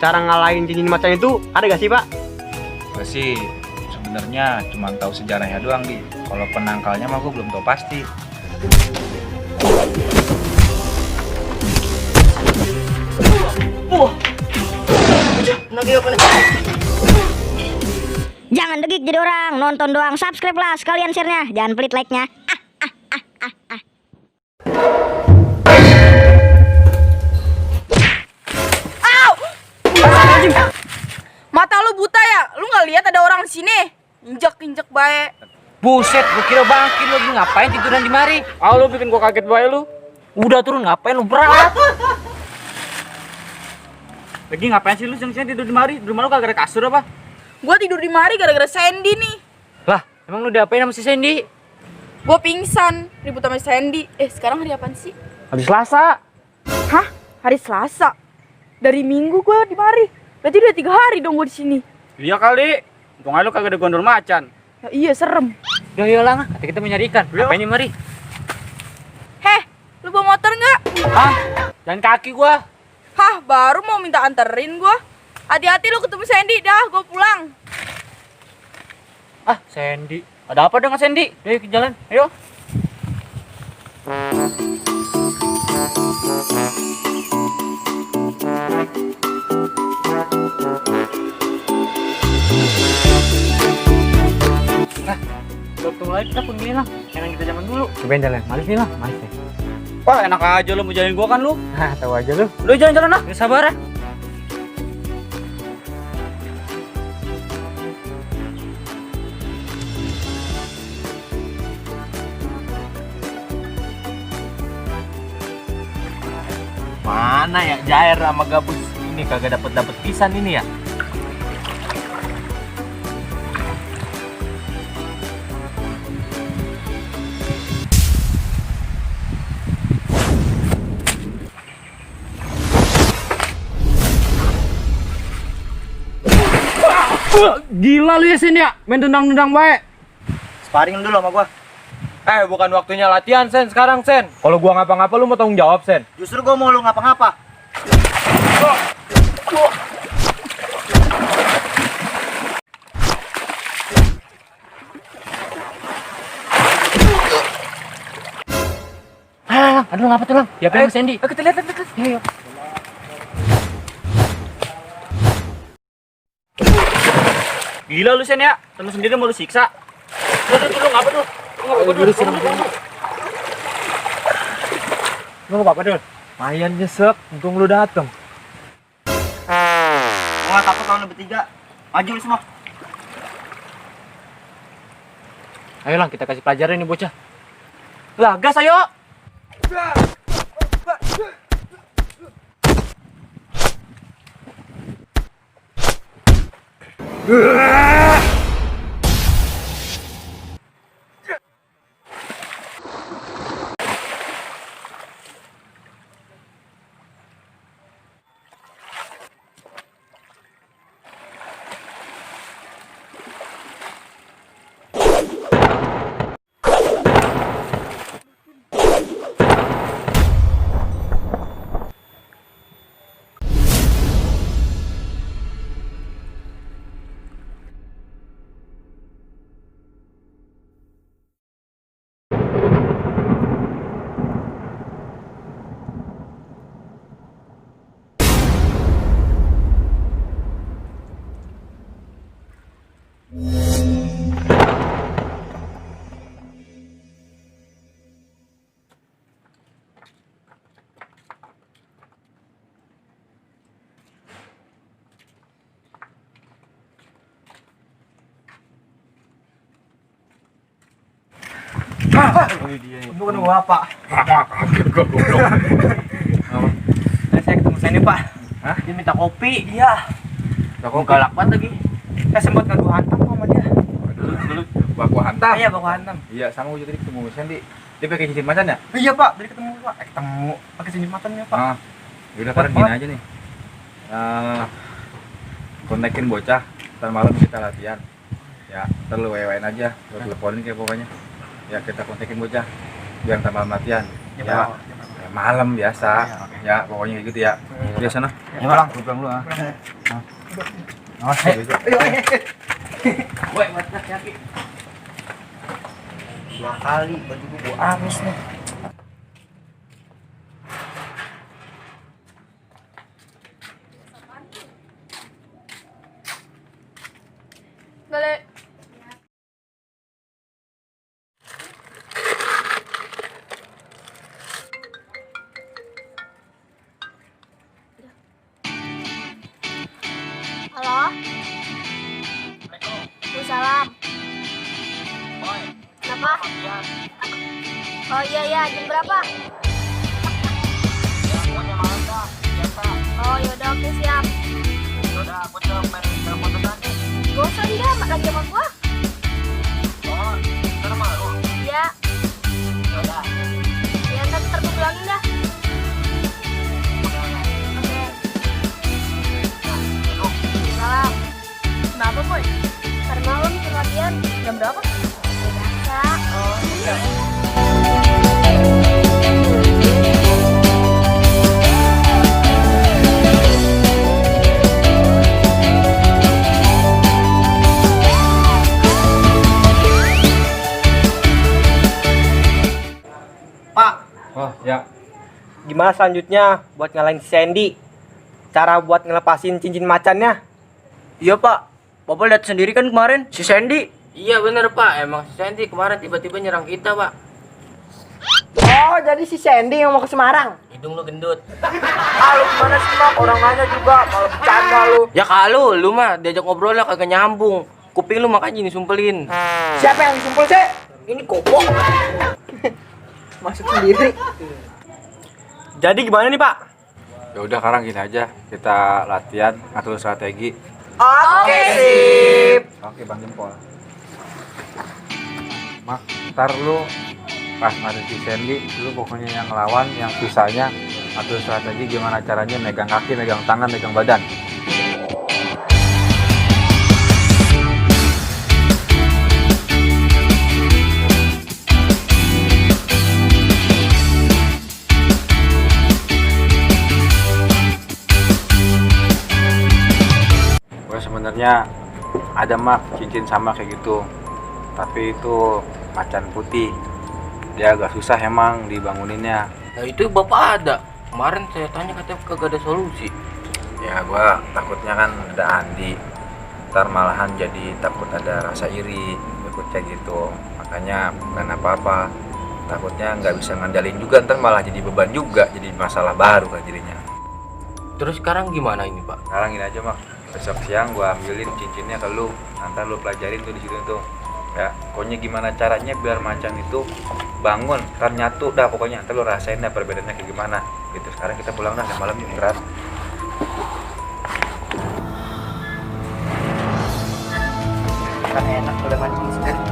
cara ngalahin cincin macan itu ada gak sih Pak? Gue sih sebenarnya cuma tahu sejarahnya doang di. Kalau penangkalnya mah gue belum tahu pasti. Jangan degik jadi orang, nonton doang, subscribe lah sekalian share-nya, jangan pelit like-nya. Mata lu buta ya? Lu nggak lihat ada orang di sini? Injek bae. Buset, gua kira bangkit lu lagi ngapain tiduran di mari? Ah lu bikin gua kaget bae lu. Udah turun ngapain lu berat? Lagi ngapain sih lu siang-siang tidur di mari? Di rumah lu kagak ada kasur apa? Gua tidur di mari gara-gara Sandy nih. Lah, emang lu diapain sama si Sandy? Gua pingsan ribut sama Sandy. Sekarang hari apaan sih? Hari Selasa. Hah? Hari Selasa? Dari Minggu gua di mari. Berarti udah 3 hari dong gua di sini. Iya kali. Untung aja lu kagak ada gondol macan. Ya, iya serem. Yo lah, kata kita mencari ikan. Ngapain di mari? Heh, lu bawa motor nggak? Hah? Jalan kaki gua. Hah, baru mau minta anterin gua. Hati-hati lu ketemu Sandy dah, gua pulang. Ah, Sandy. Ada apa dengan Sandy? Ayo ke jalan. Ayo. Tunggu lagi kita pun gini lah. Yang kita zaman dulu. Cobain jalan. Malis nih lah, malis nih. Wah enak aja lu mau jalanin gua kan lu. Hah, tahu aja lu. Udah jalan-jalan lah. Ya sabar ya. Mana ya Jair sama Gabus ini kagak dapet pisan ini ya? Gila lu ya Sen ya, main tendang-tendang baik. Sparring dulu sama gua. Bukan waktunya latihan Sen sekarang Sen. Kalau gua ngapa-ngapa lu mau tanggung jawab Sen. Justru gua mau lu ngapa-ngapa. Aduh, ngapa tuh, Lang? Diapain sama Sandy? Kita lihat. Ayo. Gila lu Sen ya, temen sendiri mau lu siksa. Lu ngapa tuh? Lu apa Dul? Mayan nyesek, untung lu dateng. Gua gak takut kalau lu bertiga. Maju lu semua. Ayo, Lang, kita kasih pelajaran nih bocah. Lah, gas ayo. Bukan gua apa? Saya ketemu Sandy Pak. Hah? Dia minta kopi. Iya. Kok Galak banget lagi. Saya sempat ngadu hantam sama dia. dulu baku hantam. Iya, baku hantam. Iya, sama gua juga ketemu Sandy. Dia pakai cincin macan ya? Iya Pak, dari ketemu Pak. Ketemu pakai cincin matannya Pak. Ah. Yaudah sekarang gini aja nih. Kontakin bocah, ntar malam kita latihan. Ya, ntar lu wewein aja, lu teleponin kayak pokoknya. Ya kita kontakin bocah, biar ntar malam latihan. Ya, malam biasa. Ya, pokoknya kayak gitu ya. Di sana. Ya, pulang dulu ah. Awas ya. Woi, buat hati-hati. 2 kali baju gua habis nih. Balik. Halo? Waalaikumsalam. Kenapa? Oh iya, jam berapa? Oh yaudah, oke siap. Gak usah dia, lagi sama gua. Iya. Ya ntar gua bilangin dah. Oke. Salam. Kenapa, Boy? Ntar malam ke latihan. Jam berapa? Biasa. Oh, iya. Pak, Oh, ya. gimana selanjutnya buat ngalahin si Sandy? Cara buat ngelepasin cincin macannya? Iya, Pak. Bapak lihat sendiri kan kemarin si Sandy. Iya bener Pak, emang si Sandy kemarin tiba-tiba nyerang kita Pak. Oh, jadi si Sandy yang mau ke Semarang? Hidung lu gendut. Lu gimana sih, Mak? Orang nanya juga, malah bercanda lu. Ya kalau lu mah diajak ngobrol lah kagak nyambung. Kuping lu makanya disumpelin. Siapa yang disumpul sih? Ini kopok. Masuk sendiri. Jadi gimana nih, Pak? Ya udah sekarang gini aja, kita latihan ngatur strategi. Oke, sip. Oke, Bang Jempol. Mak, ntar lu pas ngadep si Sandy, lu pokoknya yang ngelawan, yang susahnya atur strategi gimana caranya megang kaki, megang tangan, megang badan. Gue sebenarnya ada mak cincin sama kayak gitu, tapi itu macan putih. Dia agak susah emang dibanguninnya. Nah itu bapak ada. Kemarin saya tanya katanya kagak ada solusi. Ya gua takutnya kan ada Andi, ntar malahan jadi takut ada rasa iri ikut kayak gitu. Makanya bukan apa-apa, takutnya nggak bisa ngandalin juga, ntar malah jadi beban juga, jadi masalah baru kan jadinya. Terus sekarang gimana ini Pak? Sekarang gini aja mak, besok siang gua ambilin cincinnya ke lu, nanti lu pelajarin tuh di situ tuh. Ya, pokoknya gimana caranya biar macan itu bangun, ntar nyatu dah pokoknya, ntar lu rasain dah perbedaannya kayak gimana gitu. Sekarang kita pulang dah, malam yuk berat. Kan enak boleh mancing.